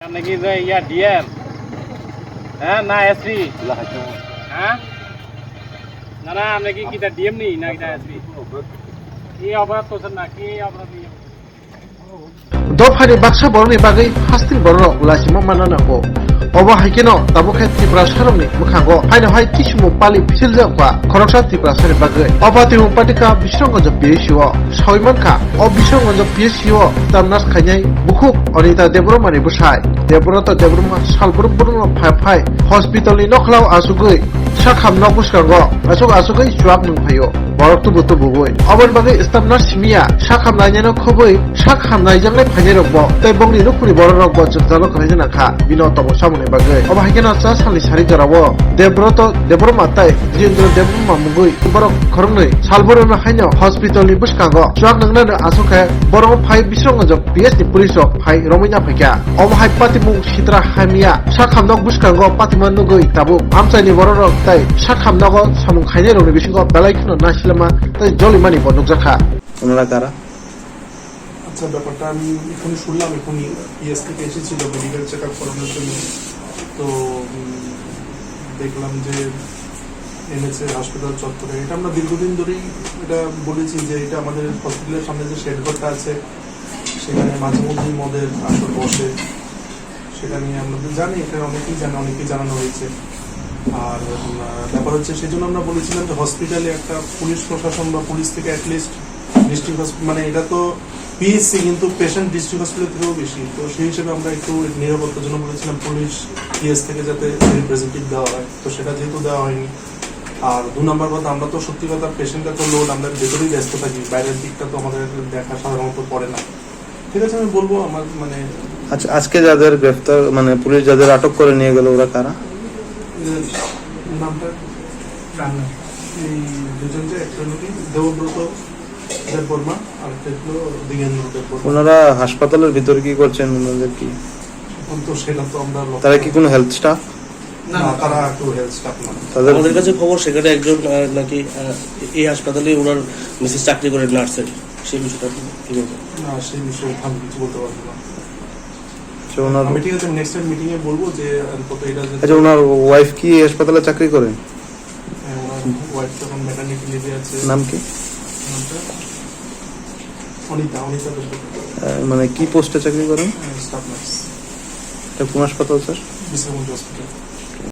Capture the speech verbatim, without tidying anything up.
আপনি কি যে ইয়া ডিএম? হ্যাঁ, না এসপি? হ্যাঁ? না, না, আপনি কি কিতা ডিএম নি না কিতা এসপি? এই অপরাধ করছেন না, কি অপরাধ নিয়ে? Dophani baksa borokni bagwi hasteni bororok lachima manna nango. Obo hai kheno tabuk khe Tiprasarokni mwkhango haino hai kisimo pali philjak ba khoroksa Tiprasani bagwi. Obo twi patika Bisramganj P H C o sawi mankha. O Bisramganj P H C o tamnas khainai bukhuk Anita Debbarmani bwsai Debbrata Debbarma salbrum brum phai phai hospital ni nokhlao asugwi sakham nok bwskango asuk asugwi chuak nung phaio. Borok tubu tubuwi. Oboni bagwi staff nurse simiya sak hamnainino khobwi sak hamnaijaknai phainairokbo tei bongni nukhungni bororokbo jwngjalo kwlaijak nangkha bino tongo samungni bagwi. Obo hai kheno cha salni sari jorao Debroto Debbarma tei Jirendra Debbarma mungwi borok khoroknwi salbrum haino hospitalni bwskango chuak nungnano asuk khe borok phai Bisramganj P H ni police rok phai romwi na phaikha. Omo hai patimung sitra hamya sakhamnok bwskango patima nugwi tabuk amchaini bororok tei sakhamnogo samung khainairokni bisingo belai kheno nasilama tei jolimani bo nukjakha. ওনারা কারা? আচ্ছা, ব্যাপারটা আমি এখনই শুনলাম, এখনই পিএস থেকে এসেছিল মেডিকেল চেক আপ করানোর জন্য। তো উম, দেখলাম যে এনএসএ হাসপাতাল চত্বরে, এটা আমরা দীর্ঘদিন ধরেই এটা বলেছি যে এটা আমাদের হসপিটালের সামনে যে শেড ঘরটা আছে, সেখানে মাঝে মধ্যেই মদের আসর বসে। সেটা নিয়ে আমরা তো জানি, এটা অনেকেই জানে, অনেকেই জানানো হয়েছে। আর উম, ব্যাপার হচ্ছে, সেই জন্য আমরা বলেছিলাম যে হসপিটালে একটা পুলিশ প্রশাসন বা পুলিশ থেকে অ্যাটলিস্ট ডিস্ট্রিক্ট হসপিটাল, মানে, এটা তো পিএসসি, কিন্তু পেশেন্ট ডিস্ট্রিক্ট হসপিটাল থেকেও বেশি। তো সেই হিসেবে আমরা একটু নিরাপত্তার জন্য বলেছিলাম পুলিশ পিএস থেকে যাতে রিপ্রেজেন্টেটিভ দেওয়া হয়, তো সেটা যেহেতু দেওয়া হয়নি। আর দু নম্বর কথা, আমরা তো সত্যি কথা পেশেন্টটা তো লোড, আমরা ভেতরেই ব্যস্ত থাকি, বাইরের দিকটা তো আমাদের দেখা সাধারণত পড়ে না। ঠিক আছে, আমি বলবো আমার, মানে, আচ্ছা, আজকে যাদের গ্রেফতার, মানে, পুলিশ যাদের আটক করে নিয়ে গেল, ওরা কারা? এদের নামটা? এই দুজন, যে একটা হলো কি দেবব্রত দেববর্মা আর একটা হলো দিগেন্দ্র দেববর্মা। ওনারা হাসপাতালের ভিতরে কি করছেন, ওনাদের কি? এখন তো সেটা তো আমরা লক্ষ্য তারা কি কোনো হেলথ স্টাফ? না, না, তারা কেউ হেলথ স্টাফ না। তাদের আমাদের কাছে খবর সেখানে একজন, আহ, নাকি, আহ, এই হাসপাতালে ওনার মিসেস চাকরি করে নার্সের, সেই বিষয়টা আপনি কি বলবেন? না, সেই বিষয়ে আমি কিছু বলতে পারবো না। আচ্ছা, ওনার আমি ঠিক আছে, নেক্সট টাইম মিটিং এ বলবো যে, আহ, কত এটা যে আচ্ছা, ওনার ওয়াইফ কি এই হাসপাতালে চাকরি করে? হ্যাঁ, ওনার ওয়াইফ তো এখন ম্যাটারনিটি লিভে আছে। নাম কি? নামটা অনিতা, অনিতা দেববর্মা। আহ, মানে কি পোস্টে চাকরি করেন? আহ, স্টাফ নার্স। এটা কোন হাসপাতাল, স্যার? বিশ্রামগঞ্জ হসপিটাল।